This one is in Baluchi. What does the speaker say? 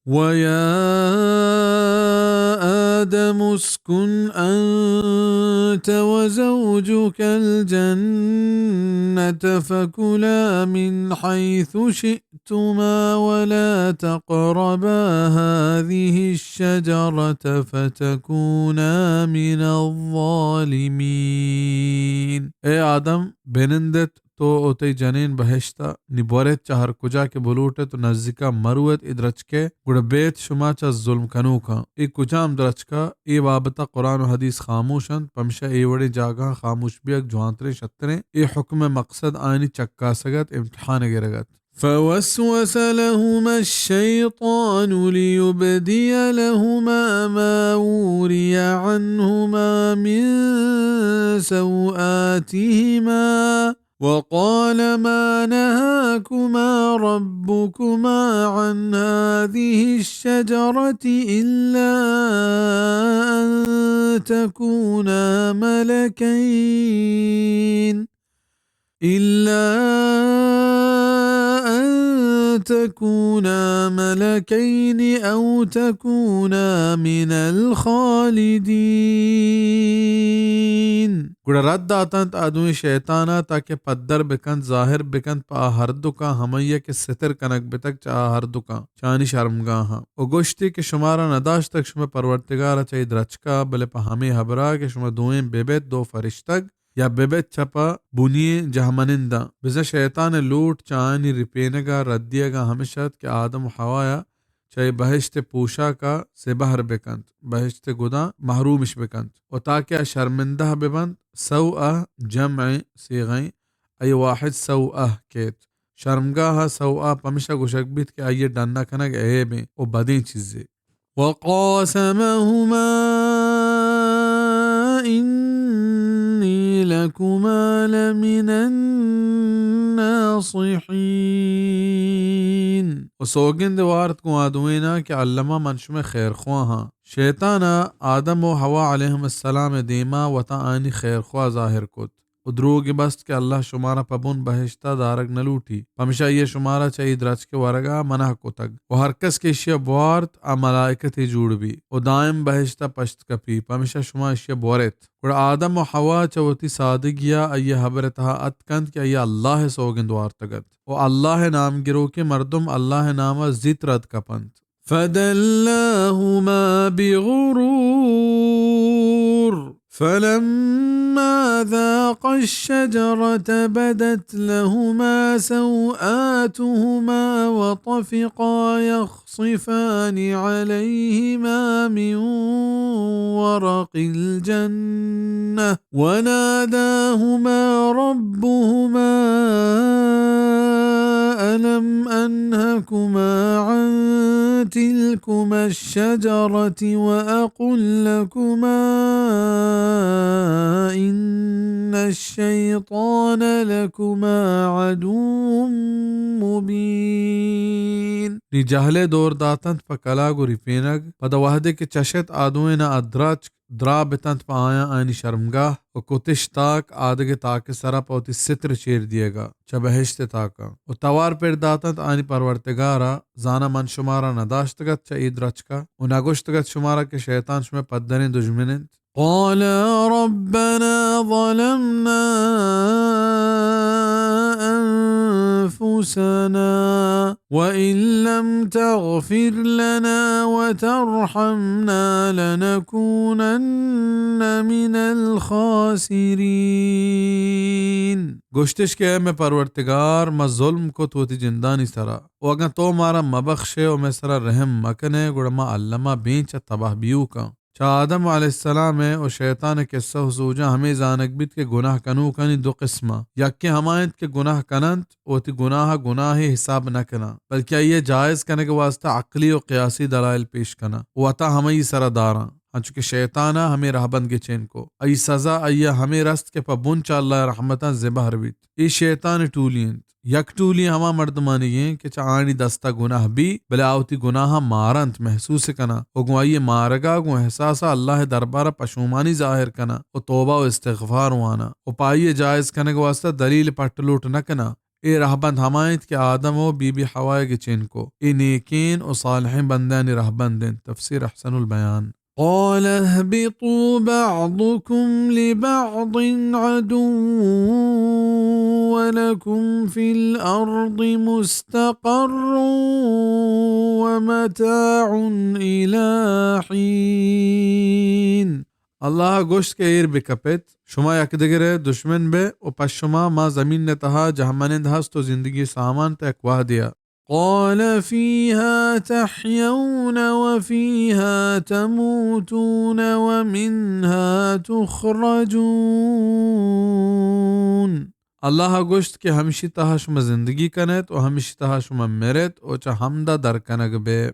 ويا آدم اسكن أنت وزوجك الجنة فكلا من حيث شئتما ولا تقربا هذه الشجرة فتكونا من الظالمين۔ اے آدم، بنندت تو و تئی جنین بہشت ءَ، نی بور ات چہ ہر کجا کہ بلوٹ ات و نزیک ءَ مہ رو ات اے درچک ءَ، گڑا بیت شما چہ ظلم کنوکاں۔ اے کجام درچک ءَ؟ اے بابت ءَ قرآن و حدیث خاموش انت، پمشا اے وڑیں جاگہاں خاموش بیگ جوانتریں شتریں۔ اے حکم ءِ مقصد آیانی چکاسگ ات، امتحان گرگ ات۔ فوسوس لهما الشيطان ليبدي لهما ما وري عنهما من سوآتهما وقال ما نهاكما ربكما عن هذه الشجرة إلا أن تكونا ملكين، إلا أن تكونا ملكين أو تكونا من الخالدين۔ گڑا رد داتنت آ دوئیں شیطان ءَ تاکہ پدر بکنت، ظاہر بکنت پہ آ ہردکاں ہمائی ءَ کہ ستر کنگ بتگ چہ آ ہردکاں، چہ آنی شرمگاہاں۔ و گوشتی کہ شمارا نداشتگ شمئے پرورتگار ءَ چہ اے درچک ءَ، بلے پہ ہمے ہبر ءَ کہ شما دوئیں ببیت دو فرشتگ، یا ببیت چہ پہ بنی ئیں جہمننداں۔ بزاں شیطان ءِ لوٹ چہ آیانی رپینگ ءَ ردیگ ءَ ہمش ات کہ آدم و حوا ءَ چہ اے بہشت ءِ پوشاک ءَ زبہر بکنت، بہشت ءِ گداں محرومش بکنت۔ و تاکہ آ شرمندہ ببنت، سوء جمع صیغہ ایں، اے واحد سوء کیت۔ شرمگاہ ءَ سوء پمشا گوشگ بیت کہ آئی ءِ ڈن ءَ کنگ عیب ایں و بدیں چیزے۔ وقاسمهما إني لكما لمن الناصحين۔ و سوگند وارت گوں آ دوئیناں کہ الما من شمئے خیرخواہاں۔ شیطان ءَ آدم و حوا علیہم السلام ءِ دیما وتا آنی خیرخواہ ظاہر کت۔ و دروگے بست کہ اللہ شمارا پہ بن بہشتا دارگ نہ لوٹی، پمشا آئی ءَ شمارا چہ اے درچک ءِ ورگا منع کتگ۔ و ہر کس کہ ایشی ءَ بوارت، آ ملائکتے جوڑ بی و دائم بہشتا پشت کپی، پمشا شما ایشی ءَ بور ات۔ گڑا آدم و حوا چہ وتی سادگیا آئی ءِ ہبر ءِ تہا اتکنت کہ آئی ءَ اللہ ءِ سوگند وارتگ ات۔ و اللہ ءِ نام گروکیں مردم اللہ ءِ نام ءَ زیت رد کپنت۔ فدلاهما بغرور فلما ذاقا الشجرة بدت لهما سوآتهما وطفقا يخصفان عليهما من ورق الجنة وناداهما ربهما ألم أنهكما عن تلكما الشجرة وأقل لكما إن الشيطان لكما عدو مبين۔ نی جہلے دور داتنت پہ کلاگ و رپینگ، پدا وہدے کہ چشت آ دوئیناں ادرچک، درا بتنت پہ آیاں آیانی شرمگاہ و کتش تاک آدگہ تاکے سرا پہ وتی ستر چیر دیگا چہ بہشت تاکاں و توار پر داتنت آیانی پرورتگارا، زاناں من شمارا نداشتگت چہ اے درچکا و نگوشتگت شمارا کہ شیطان شمئے پدریں دژمن انت؟ قالا ربنا ظلمنا أنفسنا وإن لم تغفر لنا وترحمنا لنكونن من الخاسرين۔ گوشتش کہ اے مئے پرورتگار، ما ظلم کت وتی جندانی سرا، و اگاں تو مارا مبخشے و مئے سرا رحم مکنے، گڑا ما الما بیں چہ تباہ بیوکاں۔ چہ آدم علیہ السلام ء و شیطان ء قصہ و سوجاں ہمے زانگ بیت کہ گناہ کنوکانی دو قسم ء، یکے ہما انت کہ گناہ کن انت و وتی گناہ ء گناہے حساب نہ کناں، بلکہ آئی ء جائز کنگ ء واسطہ عقلی و قیاسی دلائل پیش کناں و وتا ہمائی سرا داراں، انچو کہ شیطان ء ہمے رہبند گچین کو۔ آئی سزا آئی ء ہمے رست کہ پہ بن چہ اللہ ء رحمتاں زبہر بیت۔ اے شیطان ء ٹولی انت۔ یک ٹولی ہما مردمانیگ انت کہ چہ آیانی دستا گناہ بی، بلے آ وتی گناہاں مارنت، محسوس کناں و گوں آئی مارگا گوں احساسا اللہ دربارا پشومانی ظاہر کناں و توبہ و استغفار واناں و پہ آئی جائز کنگ واسطہ دلیل پٹ لوٹ نہ کناں۔ اے رہبند ہما انت کہ آدم و بی بی حوا ء گچین کو۔ اے نیکین و صالحین بندانی رہبند انت۔ تفسیر احسن البیان۔ قال اهبطوا بعضكم لبعض عدو ولكم في الأرض مستقر ومتاع إلى حين۔ اللہ گوشت کہ ایر بکپت، شما یک دگرے دشمن بے و پہ شما ما زمین تہا جہمنند ہست و زندگی سامان تہ یک وہدیا۔ قال فيها تحيون وفيها تموتون ومنها تخرجون۔ اللہ گوشت کہ ہمشی تہا شما زندگی کنت و ہمشی تہا شما مرت و چہ ہمدا در کنگ بے۔